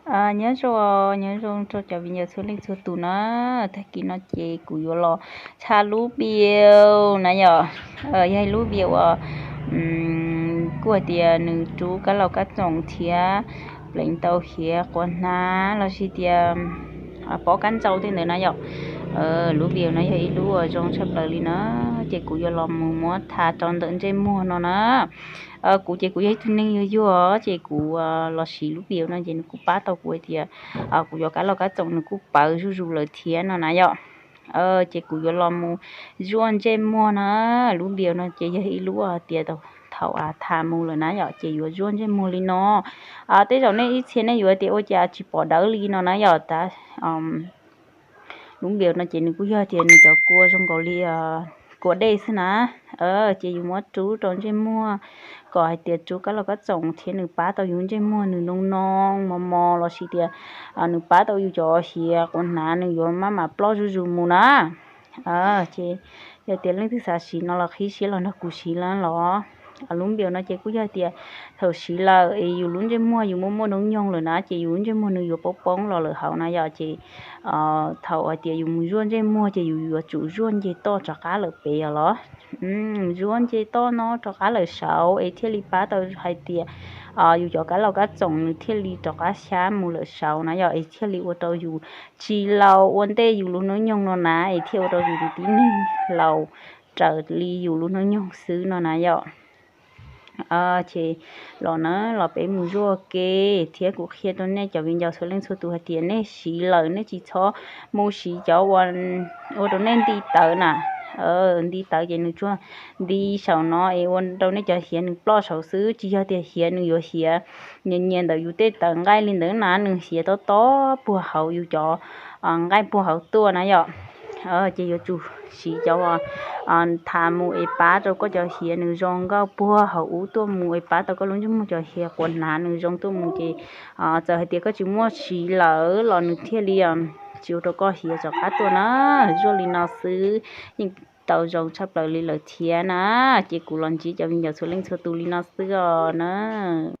Nyob zoo, nyob zoo rau cov viv ncaus txhua leej txhua tus na. Tag kis no ces kuv yuav los tha lub video na yom. Yog ib lub video uas kuj hais tias nws rub kab laus kab txoom thiab pleev tau hiav quav hnav lossis tias pob kab ntsaum tej ntawd na yom. Lub video no yog ib lub uas zoo tshaj plaws li na, ces kuv yuav los mus muab tha rau ntawm ntsej muag no na. Kuv ces kuv yog ib tug neeg yuag yuag ces kuv los siv lub video no ces nws kuj pab tau kuv hais tias kuv cov kab laus kab txoom nws kuj pawv zuj zus lawm thiab no na yom. Ces kuv yuav los mus zuaj ntsej muag na. Lub video no ces yog ib lub hais tias thaum tha mus lawm na yom, ces yuav zuaj ntsej muag li no. Tej zaum nej ib txhia nej yuav tias ua cas tsis pom dawb li no na yom, tab lub video no ces nws kuj yog tias nws cov kua zoo nkaus li kua dej xwb na. Ces yus muab rub rau ntsej muag kom hais tias rub kab laus kab txoom thiab nws pab tau yus ntsej muag nws noo noo mos mos lossis tias nws pab tau yus cov hiav quav hnav nws yuav maj mam ploj zuj zus mus na. Ces yog tias leej twg xav siv no los qhib siab los nrog kuv siv na los. Lub video no ces kuj yog tias thaum siv lawm es yus lub ntsej muag yus muaj muaj noob nyoog lawm na ces yus lub ntsej muag nws yuav poob poob los lawm hauv na yom. Ces thaum hais tias yus mus zuaj ntsej muag ces yus yuav tsum zuaj nce toj rov qab lawm pem os los. Zuaj nce toj no rov qab lawm saud es thiaj li pab tau hais tias yus cov kab laus kab txoom nws thiaj li rov qab xyab mus lawm saud na yom, es thiaj li ua rau yus tsis laus ua ntej yus lub hnub nyoog no na, es thiaj ua rau yus tus tib neeg laus raws li yus lub hnub nyoog xwb no na yom. Ces los na, los peb mus zuaj ke thiab kuv qhia rau nej cov viv ncaus txhua leej txhua tus hais tias nej siv lawm nej tsis txhob mus siv cov ua rau nej nti tawv na. Nti tawv ces nws tsuas nti saum no es ua rau nej cov hiav nws ploj saud xwb, tsis yog tias hiav nws yuav hiav nyias nyias ntawm yus tej tawv nqaij li ntawd na, nws hiav tob tob puag hauv yus cov nqaij puag hauv tuaj na yom. Ces yuav tsum siv cov tha mus es pab rau koj cov hiav nws zoo nkauj puag hauv ub tuaj mus es pab tau koj lub ntsej muag cov hiav quav hnav nws zoo tuaj mus ces txawm hais tias koj tsis muaj siv lawm los nws thiaj li tsis ua rau koj hiav rov qab tuaj na. Zuaj li no xwb yeej tau zoo tshaj plaws li lawm thiab na. Ces kuv los ntsib cov viv ncaus txhua leej txhua tus li no xwb os na.